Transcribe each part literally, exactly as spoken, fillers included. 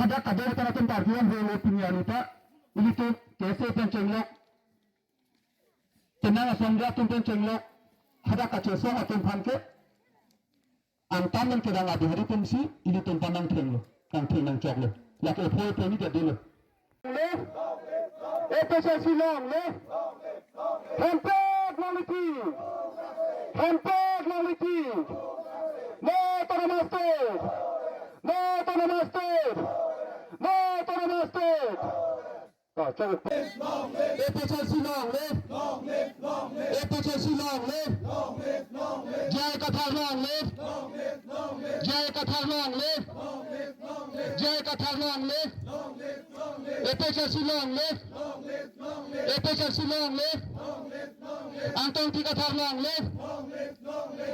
Dak kadokave atum karbi an helo pini arni ta, ilitum K S A pen chenglok, penang asong atum pen chenglok, hadak kachesong atum aphan ke, angtan nang kedang a-Bihari atum si, ilitum aphan nangthenglo, nangtheng nangchoklo. Lake phoi phoi ni jadi lo. Long live! A P H L C long live! Hemprek long live! Hemprek long live! No autonomous state! No autonomous state! No autonomous state! A P H L C long live! A P H L C long live! J I Kathar long live! J I Kathar long live! J I Kathar long live! A P H L C long live! A P H L C long live! Angtong Ingti Kathar long live!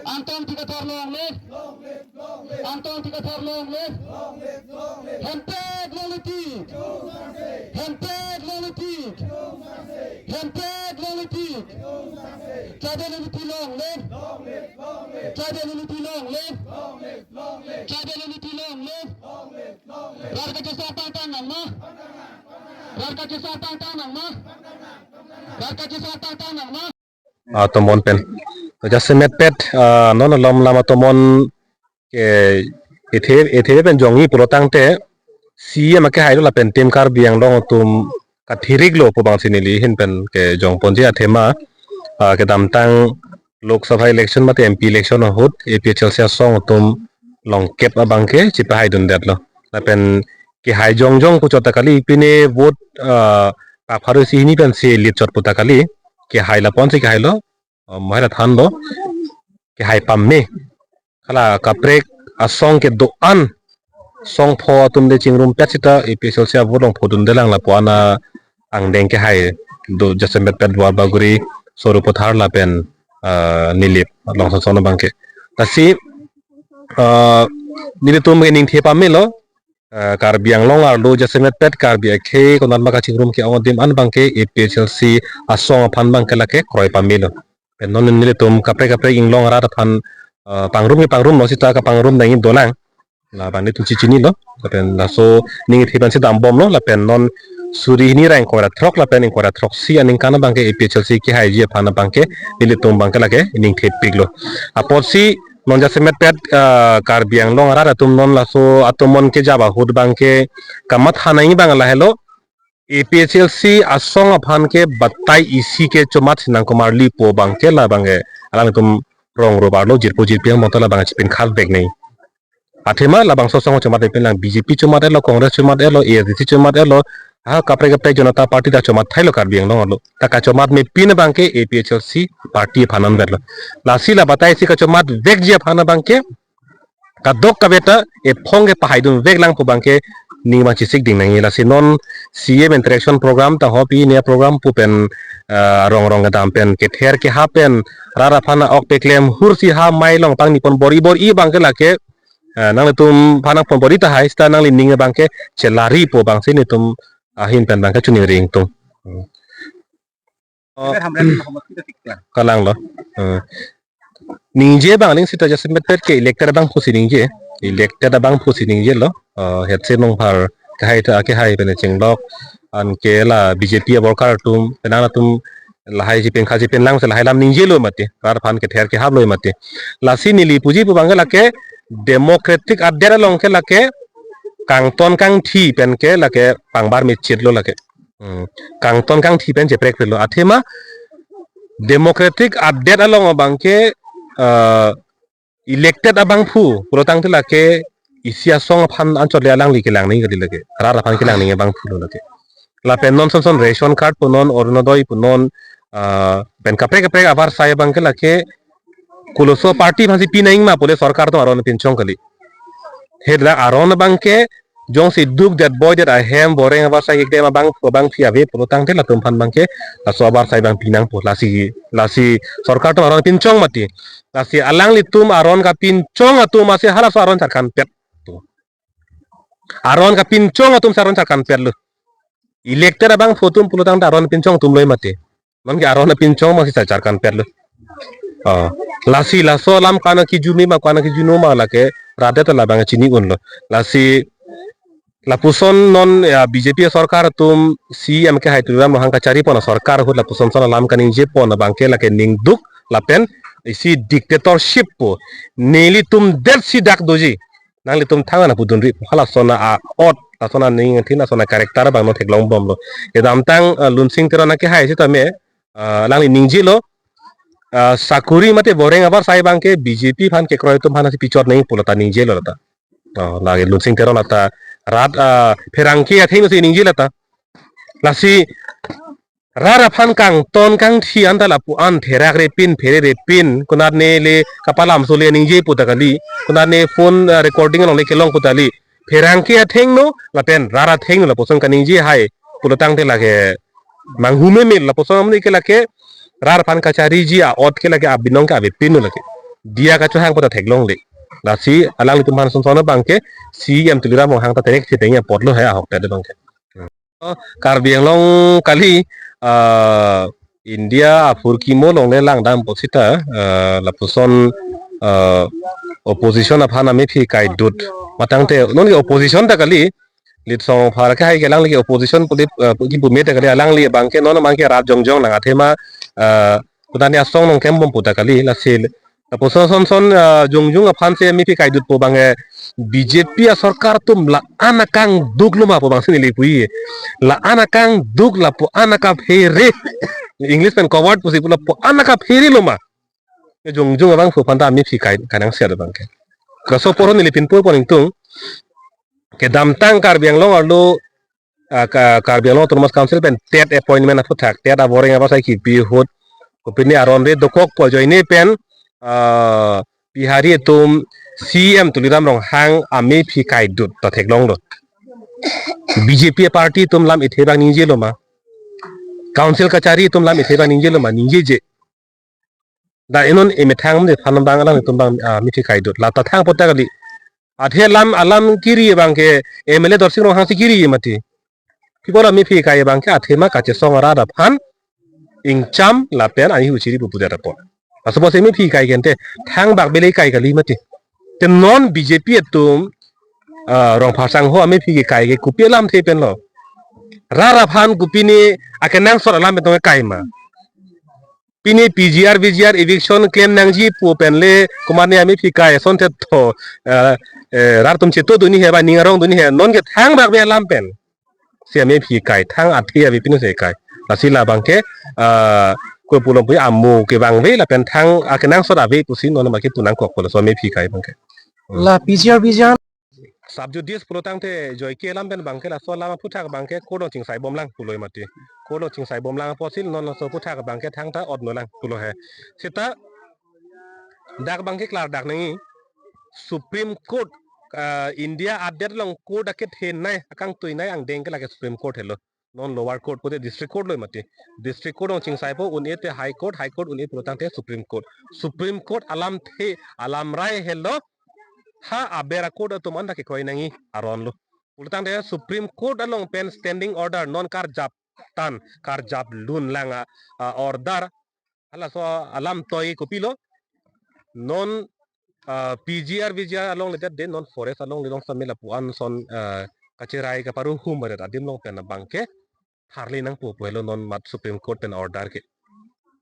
Angtong Ingti Kathar long live! Angtong Ingti Kathar long live! Hemprek long live! Hemprek long live! Hemprek long live! Tribal unity long live! Tribal unity long live! Tribal unity long live! Rat kachesong pangtang nangma! Rat kachesong pangtang nangma! Rat kachesong pangtang nangma! Atomon pen. To jasemet pet, ah, non alom lam atomon ke ethe, ethe pen jongji pulo tangte C E M akehailo lapen Team Karbi Anglong atum kathiriklo pu abang si neli ahin pen kejongponji athema, ah, kedamtang Lok Sabha election mate M P election ahut A P H L C asong atum longkep abang ke chipahaidundetlo. Lapen kehai jongjong pu chot ta kali, pine vote, ah, pak pharo isi hini pen si lead chot pu ta kali, kehai lapu-an si kehailo, ah, mahai la thanlo, kehai pame. Hala kaprek asong kedo-an, song pho atum de chingrumpet sita A P H L C a-vote longphodundelang lapu-an angdeng kehai do jasemet pet Duarbagori, Sarupathar lapen, ah, Nilip along son son abang ke. Lasi, ah, nelitum ke ningthe pamelo, ah, Karbi Anglong arlo jasemet pet Karbi akhei konat ma kachingrum ke-ong adim an abang ke A P H L C asong aphan abang ke lake kroi pamelo. Pen non nelitum kaprek kaprek inglong arat aphan, ah, pangrum ke pangrumlo sita kapangrum nangji dolang. Labang nelitum si chinilo. Lapen laso ningthe pen si dambomlo. Lapen non suri hini ra ingkoi ra throk lapen ingkoi ra throksi aningkan abang ke A P H L C kehaiji aphan abang ke nelitum abang ke lake ningthepiklo. Apotsi non jasemet pet, ah, Karbi Anglong arat atum non laso atomon kejap ahut abang ke kamatha nangji abang lahelo. A P H L C asong aphan ke batai isi ke chomat si nangkomarli pu abang ke labang ke alangtum rong rup arlo jirpo jirpi angbong ta labang chipin khas bek nai. Athema labangso asong chomat pin lang B J P chomat-etlo, Congress chomat-etlo, A S D C chomat-etlo, ha kaprek kaprek Janata Party ta chomat thailo Karbi Anglong arlo. Ta kachomat mepin abang ke A P H L C party aphan anvetlo. Lasi la batai isi kachomat vekji aphan abang ke kadokave ta ephong ke pahaidun veklang pu abang ke ning abang chesik ding nangji. Lasi non C M interaction program ta ho pine program pu pen, ah, rong rong kedam pen kether kehap pen rat aphan ok peklem hur si ha mai long pangni pon bor-i bor-i abang ke lake, ah, nanglitum aphan nangpon bor-i tahai sita nanglining abang ke chelari pu abang si nelitum ahin pen abang ke choningri ingtung. Hmm. Oh. Hamren Mohammed kita tiklang. Kalanglo. Hmm. Ningje abang aling sita jasemet pet ke elected abangphu si ningje. Elected abangphu si ningjelo. Oh, hetsi nongphar kehai ta kehai pen chenglok. Anke la B J P aborkar atum, penang atum lahai chipin kha chipin lang si lahai lam ningjelo mati. Rat aphan kether kehaplo mati. Lasi neli puji pu abang ke lake democratic adet along ke lake kangton kangthi pen ke lake pangbar mechitlo lake. Hmm. Kangton kangthi pen cheprekpetlo. Athema democratic adet along abang ke, eh, elected abangphu pulo tangte lake isi asong aphan anchot le alangli kelang nangji kali lake. Rat aphan kelang nangji abangphulo lake. Lapen non son son ration card punon, Orunodoi punon, ah, pen kaprek kaprek avarsai abang ke lake koloso party aphan si pi nangji ma pule sorkar atum aron pinchong kali. Hela aron abang ke jongsi duk det boi det ahem boreng avarsai kekdem abang abangpi ave pulo tangte latum aphan abang ke laso avarsai abang pinangpo, lasi lasi sorkar atum aron pinchong mati. Lasi alanglitum aron kapinchong atum asi halaso aron charkanpet. Aron kapinchong atum si aron charkanpetlo. Elected abangphu atum pulo tangte aron pinchong atumlo mati. Non ke aron pinchong abang si charkanpetlo. Oh. Lasi laso alam ko-an akijumi ma ko-an akijunu ma lake rat det ta labang chini unlo. Lasi Lapuson non ya B J P sorkar atum C M kehai Tuliram Ronghang kachari pon asorkar ahut lapuson son alam kaningje pon abangke lake ningduk lapen isi dictatorship po. Nelitum det si dak doji. Nanglitum thang ana pudunri halason a-ot, lason aning thin, lason a-character abang non theklong bomlo. Kedamtang, eh, Lunsing Teron akehai sitame, eh, alangli ningjelo, eh, sakuri mate boreng abar sai abangke B J P aphan kekroi atum aphan si pichot nangji pulo ta ningjelo lata. Oh, lake Lunsing Teron lata rat, ah, pherangke athengno si ningje lata. Lasi rat aphan kangton kangthi anta lapu-an therak repin phere repin konatne le kapalam so le ningje puta kali, konatne phone, ah, recording along le kelong puta kali. Pherangke athengno lapen rat athengno lapuson kaningje hai pulotangte lake manghu meme lapuson amni ke lake rat aphan kachariji a-ot ke lake abinong ke avepinno lake. Diya kachohang puta theklongle. Lasi alanglitum aphan son son abangke C M Tuliram Ronghang ta terek si tengya potlo he ahok ta abangke. Karbi Anglong kali, ah, India aphurkimo along le langdam pusita, ah, lapuson, ah, opposition aphan amephi kaidut. Matangte non ke opposition ta kali, Litsong Rongphar kehai ke alangli ke opposition puli, ah, kipu me ta kali, alangli abangke non abangke rat jongjong lang athema, ah, kudani asong nangkembom puta kali, lasi lapuson son son, ah, jongjong aphan si amephi kaidut po abang, eh, B J P asorkar atum la-an akangduk loma po abang si neli pu-i. La-an akangduk lapu-an akaphere. English pen coward pusi pu lapu-an akaphere loma. Jongjong abangphu aphan ta amephi kai, kainang siat abangke. Kaso poro neli pinpur pon ingtung. Kedamtang Karbi Anglong arlo, ah, Ka-, Karbi Anglong Autonomous Council pen TET appointment aphuthak, TET aboreng abar sai kipi ahut, kopine aron re dokok pu ajoine pen, ah, Bihari atum C M Tuliram Ronghang amephi kaidut ta theklonglo. B J P party atum lam ithe abang ningjelo ma. Council kachari atum lam ithe abang ningjelo ma, ningjeje. Dak inon emethang de aphan abang alanglitum abang, ah, mephi kaidut. Lata thang puta kali. Athe alam, alam kiri abangke M L A Dorsing Ronghang si kiri mati. Pi apot amephi kai abangke athema kachesong arat aphan ingcham lapen ahi huchiri pupu det apot. Laso apotsi mephi kai ke ante thangbak bele kai kali mati. Te non B J P atum, ah, Rongphar sangho amephi kekai ke kopi alamthe penlo. Rat aphan kopine akenangsot alam pen tong kai ma. Pine P G R, V G R eviction claim nangji pu pen le komatne amephi kai asonte tho, eh, eh, rat atum cheto dunji he ba ning arong dunji he, non ke thangbak be alam pen si amephi kai, thang athe ave pine si kai. Lasi labangke, ah, ko pulo pu amo kevangve lapen thang akenangsot ave pusi non abangke pu nangkok pulo, laso amephi kai abangke. Hmm. La P G R, V G R. Sub judice pulotangte joike alam pen abangke laso alam aphuthak abangke court along chingsai bomlang pulo mati. Court along chingsai bomlang apotsi non laso aphuthak abangke thangta otno lang pulo he. Seta dak abangke klardak nangji Supreme Court, ah, India adet along court akethenei, akangtuinei angdeng ke lake Supreme Court helo. Non lower court pute district court lo mati. District court along chingsaipo, un-e te High Court, High Court un-e pulotangte Supreme Court. Supreme Court alamthe, alamrai helo, ha aber a-court atum anta kekroi nangji aron lo. Pulotangte Supreme Court along pen standing order non karjap tan, karjap lun lang a, a order. Halaso alam toi kopilo. Non, ah, P G R, V G R along ledet de non forest along le long sami lapu-an son, ah, kacherai kaparu hum aret adim along pen abangke tharli nangpo pu helo non mat Supreme Court pen order ke.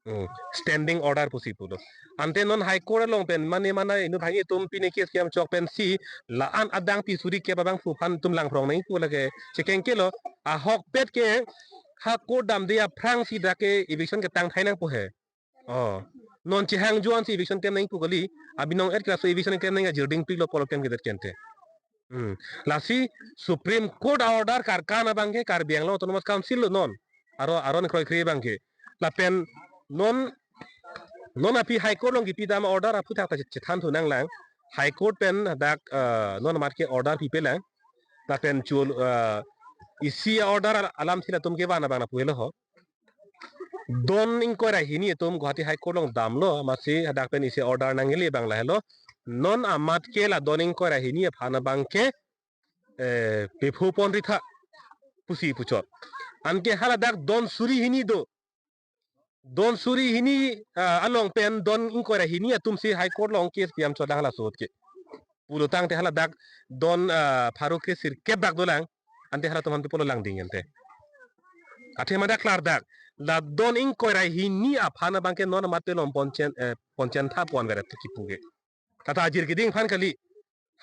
Hmm. Standing order pusi pulo. Ante non High Court along pen mane mana inut hangji atum pine case kiam chok pensi la-an adang pi suri ke abangphu aphan atum langphrong nangpo lake chekeng kelo. Ahokpet ke ha court damde aphrangsi dak ke eviction ketang thai nangpo he. Oh. Non chehang juan si eviction klem nangpo kali. Abinong et kelaso eviction klem nangji ajirding piklo polo klem kedet kente. Hmm. Lasi Supreme Court a-order karkan abangke Karbi Anglong Autonomous Council lo non. Aro, aron kroikre abangke. Lapen non, non aphi High Court along kipi dam order aphuthak ta chethan thu nanglang. High Court pen dak, eh, non amat ke order pipelang. Lapen chul, eh, isi order al-, alamthe latum kevan abang lapu helo ho. Don ingkoi ra hini atum Guwahati High Court along damlo, amatsi hadak pen isi order nangle abang lahelo. Non amat ke la don ingkoi ra hini aphan abangke, eh, pepho ponri tha pusi puchot. Anke haladak don suri hini do. Don suri hini, ah, along pen don ingkoi ra hini atumsi High Court along case kiam chodang halaso ke. Pulo tangte hala dak don, ah, pharo kresirkep dak dolang. Ante halatum aphan pi apotlo langding ante. Athe ma dak klardak. La don ingkoi ra hini aphan abangke non mate lom ponchen, eh, ponchen tha pon veret kipu ke. Tata ajir keding aphan kali.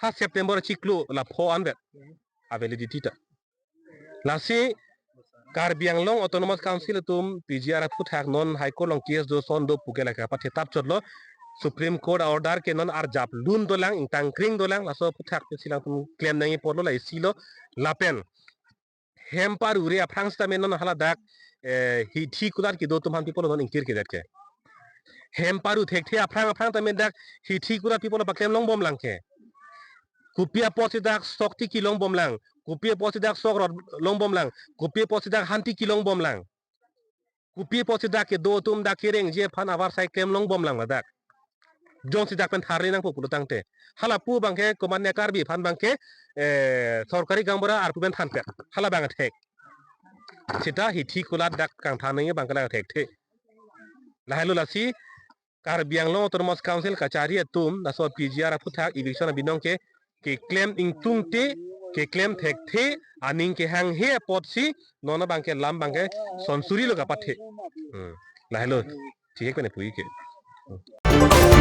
Ha September chiklo la pho anvet a validity ta. Lasi Karbi Anglong Autonomous Council atum P G R aphuthak non High Court along case do son do pu ke lake pathe tap chotlo. Supreme Court order ke non arjap lun dolang, ingtang kring dolang, laso aphuthak pensi alangtum klem nangji apotlo, la isi lo lapen hem parure aphrang sitame non hala dak, eh, hithi kulat kedo atum aphan pi apotlo non ingkir kedet ke. Hem paru thekthe aphrang aphrang tame dak hithi kulat pi apotlo paklem longbom lang ke. Kopi apotsi dak sok tiki longbom lang, kopi apotsi dak sok rot longbom lang, kopi apotsi dak han tiki longbom lang. Kopi apotsi dak kedo atum dak kerengji aphan avarsai klem longbom lang ladak. Jongsi dak pen tharli nangpo pulo tangte. Hala pu abangke komatne Karbi aphan abangke, eh, sorkari gaonbura arpu pen thanpet. Hala abang thek. Sita hithi kulat dak kangthan nangji abangke la thekthe. Lahelo lasi Karbi Anglong Autonomous Council kachari atum laso P G R aphuthak eviction abinong ke keklem ingtungte, keklem thekthe, aning kehanghe apotsi non abangke lam abangke sonsuri lo kapathe. Hmm. Lahelo. Thihek pen pu-i ke. Hmm.